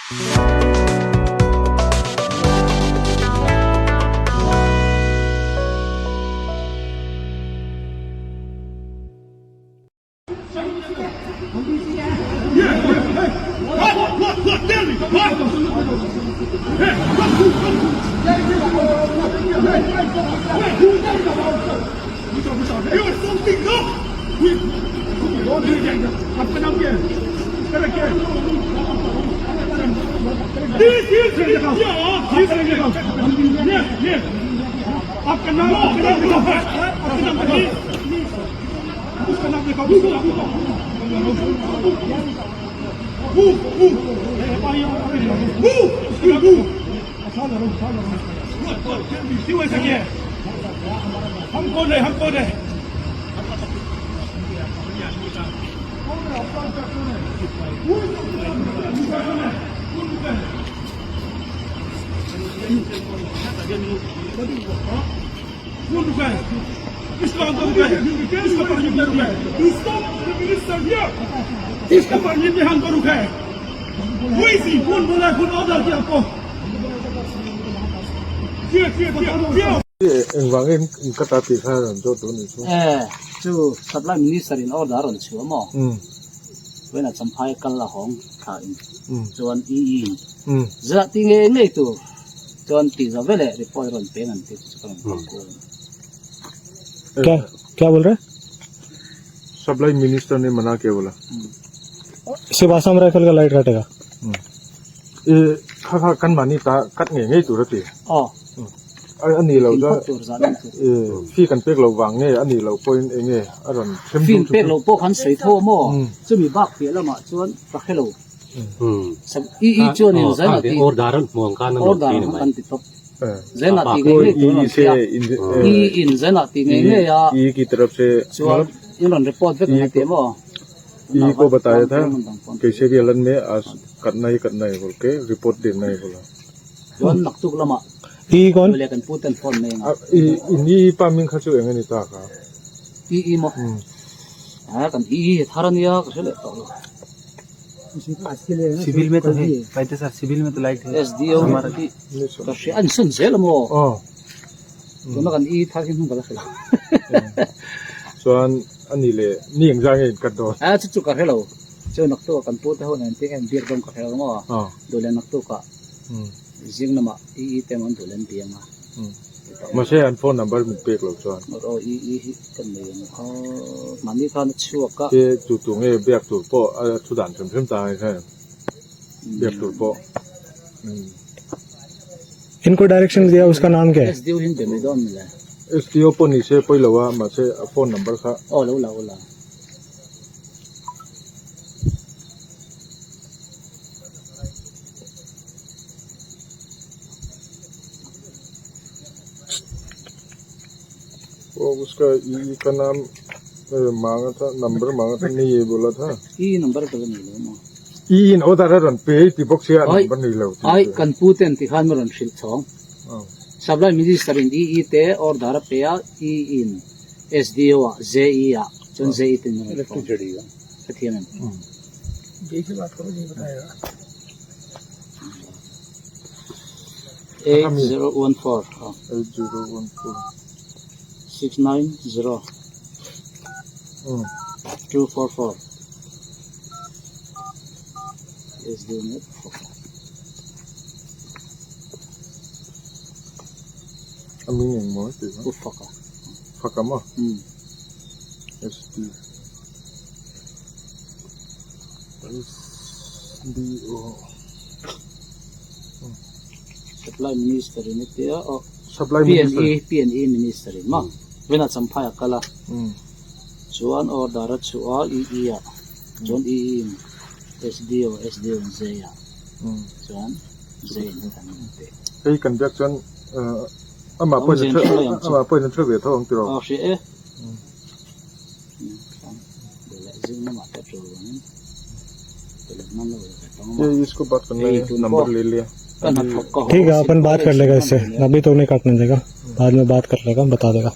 हम कौन है हम कौन है किसका परमिट में हमको रुका है वही सी कौन बोला कौन ऑर्डर किया आपको Engvangin in ka ta tih kha rawn zawt duh a nih chu. E, chu supply minister in order a rawn chhuah maw? Vawiinah Champhai kal a hawng thla in chuan EE in zah ti ngei ngei tur chuan tih zawh veleh report a rawn peng an ti chu ka rawn kal kual a ni. Kya kya bol rahe? Supply minister ne mana kiya bola. सिर्फ आसाम rifle का light काटेगा E kha kha kan mahni ta cut ngei ngei tur a ti. Aw. A ni lo chuan Inphawt tur zan an ti. E fee kan pek loh vang nge a nih loh pawhin eng nge a rawn them Fee dun chu pek loh pawh khan sawi tho a maw? Chumi bak piah lamah chuan ka hre lo. I i chuan in zaina ti order ang kan ti tawp. Zaina ti ngei ngei tur an rawn ti a. I in zaina ti ngei ngei a I ki taraf se chuan in rawn report vek ang a ti a maw? I ko bataya tha kaise bhi halat mein aaj karna hi karna hai bolke report dena hai bola. Chuan naktuk lamah I kawn? Mawle kan pu ten phone mai anga. I in i pa ming kha chu eng a ni ta kha? I i maw? A kan i i thar ania ka hre leh tawh lo. Civil mein to hai paite sir civil mein to light hai SDO hi ka hria an sawn zel a maw? Aw. Tuna kan i thar hi hmang ka la hre lo. Chuan a ni leh ni eng zai nge in cut dawn? A chu chu ka hre lo. Chu naktuk ah kan pu te ho nen ting en biak dawn ka hre lo maw? Duh leh naktuk ah zing lamah i i te emaw an duh leh an biang a. Mahse an phone number min pek lo chuan. Aw i i hi ka nei ang kha mahni khan a chhuak a. Te tu tu nge biak tur pawh a thu dan hrim hrim ta ang khan biak tur pawh. Inko direction diya uska naam kya hai? SDO hi an be mai dawn mile. SDO pawh ni se pawi lo a mahse a phone number kha. Aw lo la aw la. वो उसका ई का नाम मांगा था नंबर मांगा था नहीं ये बोला था ई number ka la nei lo maw? E in order a rawn pe ti bawk sia number nei lo Ai kan pu ten ti khan ma rawn hrilh chhawng. Supply Minister in EE te order a pe a E in SDO ah JE ah chuan JE ten a rawn phone. Ka thiam em? 8014 8014 690 244 SDO net A ming eng maw tih kha? Pu Faka. Faka maw? SD SDO Supply Minister in a tia aw Supply Minister PNE PNE Minister in maw Vena Champhai a kal a chuan order a chhuah a EE ah chuan EE in SDO SDO in J ah chuan J in kan pe. Hei kan biak chuan amah pawhin amah pawhin a hre ve tho ang tiraw? Aw hria e. ये इसको बात करना है number ले लिया ठीक है अपन बात कर लेगा इससे अभी तो नहीं काटने देगा बाद में बात कर लेगा बता देगा।